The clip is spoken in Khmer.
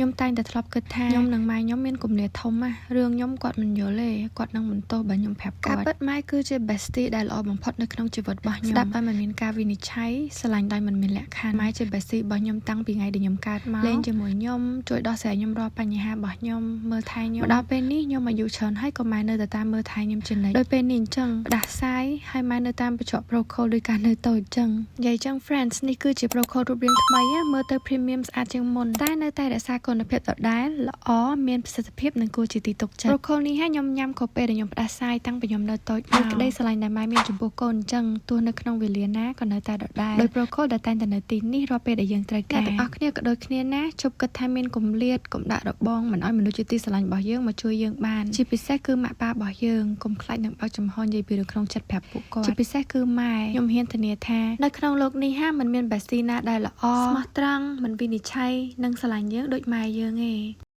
ខ្ញុំតែងតែធ្លាប់គិតថាខ្ញុំនិងម៉ែខ្ញុំមានគម្លាតធំណាស់រឿងខ្ញុំគាត់មិនយល់ទេគាត់នឹងបន្ទោសបើខ្ញុំប្រាប់គាត់ការពិតម៉ែគឺជា bestie ដែលល្អបំផុតនៅក្នុងជីវិតរបស់ខ្ញុំស្ដាប់ដោយមិនមានការវិនិច្ឆ័យស្រឡាញ់ដោយមិនមានលក្ខខណ្ឌម៉ែជា bestie របស់ខ្ញុំតាំងពីថ្ងៃដែលខ្ញុំកើតមកលេងជាមួយខ្ញុំជួយដោះស្រាយខ្ញុំរាល់បញ្ហារបស់ខ្ញុំមើលថែខ្ញុំមកដល់ពេលនេះខ្ញុំអាយុច្រើនហើយក៏ម៉ែនៅតែតាមមើលថែខ្ញុំជានិច្ចដោយពេលនេះអញ្ចឹងផ្ដាសាយហើយម៉ែនៅតាមបញ្ចក់ Procold ដោយការនៅតូចអញ្ចឹងនិយាយចឹង friends នេះគឺជា Procold រូបរាងថ្មីណាមើលទៅ premium ស្អាតជាងមុនតែនៅតែរក្សាគុណភាពដដែលល្អមានប្រសិទ្ធភាពនិងគួរជាទីទុកចិត្ត Procold នេះហើយខ្ញុំញ៉ាំគ្រប់ពេលដែលខ្ញុំផ្ដាសាយតាំងពីខ្ញុំនៅតូចមកក្តីស្រឡាញ់ដែលម៉ែមានចំពោះកូនអញ្ចឹងទោះនៅក្នុងវេលាណាក៏នៅតែដដែលដោយ Procold ដែលតែងតែនៅទីនេះរាល់ពេលដែលយើងត្រូវការអ្នកទាំងអស់គ្នាក៏ដូចគ្នាណាជប់គិតថាមានគម្លាតកុំដាក់របងមិនឲ្យមនុស្សជាទីស្រឡាញ់របស់យើងមកជួយយើងបានជាពិសេសគឺម៉ាក់ប៉ារបស់យើងកុំខ្លាចនឹងបើកចំហនិយាយពីរឿងក្នុងចិត្តប្រាប់ពួកគាត់ជាពិសេសគឺម៉ែខ្ញុំហ៊ានធានាថានៅក្នុងលោកនេះហាមិនមាន bestie ណាដែលល្អស្មោះត្រង់មិនវិនិច្ឆ័យនិងស្រឡាញ់យើងដូចម៉ែយើងទេ។